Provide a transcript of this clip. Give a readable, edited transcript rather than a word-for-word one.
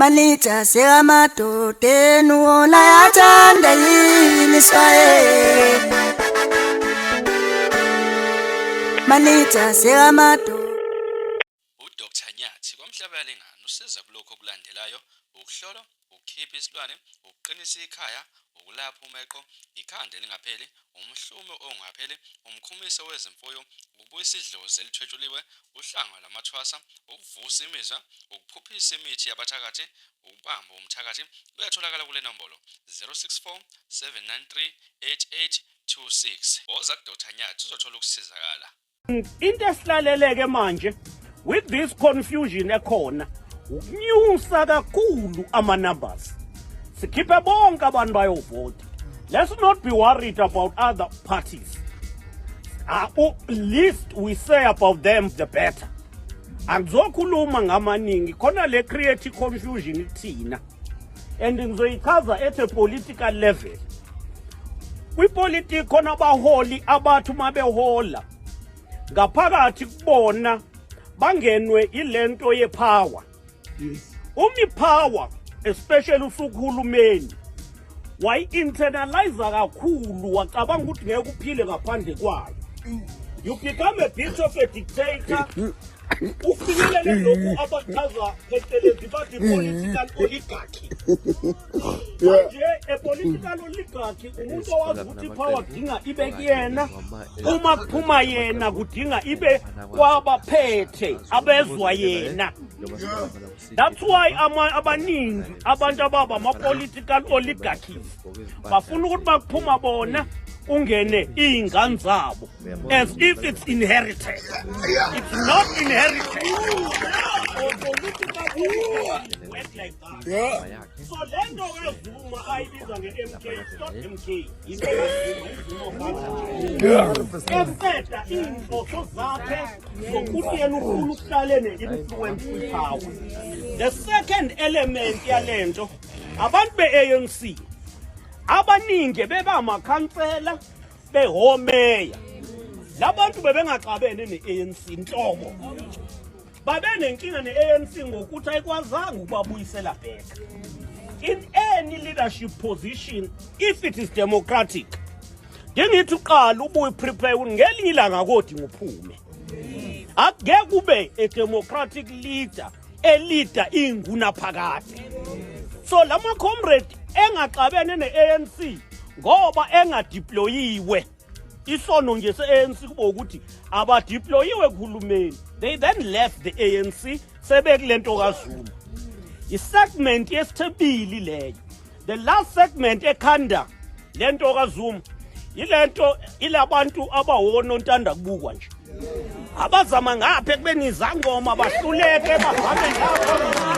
Malicha sekamadodeni wona yathanda yini Israel. Malicha sekamadodeni. UDr Nyathi kwaMhlabuyalingana usiza kulokhu okulandelayo, ukuhlolwa, ukukhipha isilwane, ukuqinisa ikhaya, ukulapha umeqo, ikhanda elingapheli, umhlume ongapheli, umkhumiso wezimfuyo, ukubuyisa idlozi elithwetshuliwe, uhlanga lwamathwasa, ukuvusa imizwa, ukuphuphisa imithi yabathakathi, ukubamba umthakathi. Uyatholakala kule nombolo 064 793 8826. Woza kuDr Nyathi uzothola ukusizakala. Into esihlaleleke manje with this confusion ekhona ukunyusa kakhulu ama numbers, sikhiphe bonke abantu bayovota. Let's not be worried about other parties. Least we say about them, the better. Angizokhuluma ngamaningi khona le create confusion kuthina, and ngizoyichaza at a political level. Kwipolitiki khona abaholi abathi uma behola ngaphakathi kubona bangenwe ilento yepower. Uma ipower, especially usukuhulumeni, wayi-internalize kakhulu, wacabanga ukuthi ngeke uphile ngaphandle kwayo, you become a bit of a dictator, ufinyelele lokhu abachaza phecelezi bathi political oligarchy. Manje a political oligarchy umuntu owazi ukuthi ipower kudinga ibe kuyena, uma kuphuma yena kudinga ibe kwabaphethe abezwa yena. That's why abaningi abantu ababa ama-political oligarchies bafuna ukuthi bakuphuma bona kungene iy'ngane zabo, as if it's inherited. It's not inherited. Or political oligarchy work like that. So le nto kaZuma ayibiza nge-MK, it's not MK, into kaZuma, iZuma eqeda iy'nhloso zakhe zokuthi yena ufuna ukuhlale ne-influence kwi-power. The second element yale nto, abantu be-ANC abaningi bebamakhansela, behomeya, labantu bebengaxabene ne-ANC nhlobo. Babenenkinga ne-ANC ngokuthi ayikwazanga ukubabuyisela back in any leadership position if it is democratic. Njengithi uqala ubuye prepare ukuthi ngelinye ilanga kodinga uphume. Akungeke kube a democratic leader elida ingunaphakade. So lama comrade engaxabene ne-ANC ngoba engadeployiwe, isono nje se-ANC kuba ukuthi abadeployiwe kuhulumeni. They then left the ANC, sebekulento kaZuma. Isegment yesithebili leyo. The last segment ekhanda lento kaZuma yilento ilabantu abawonontanda kubukwa nje, abazama ngapha ekubeni izangoma bahluleke, bazame ngapha.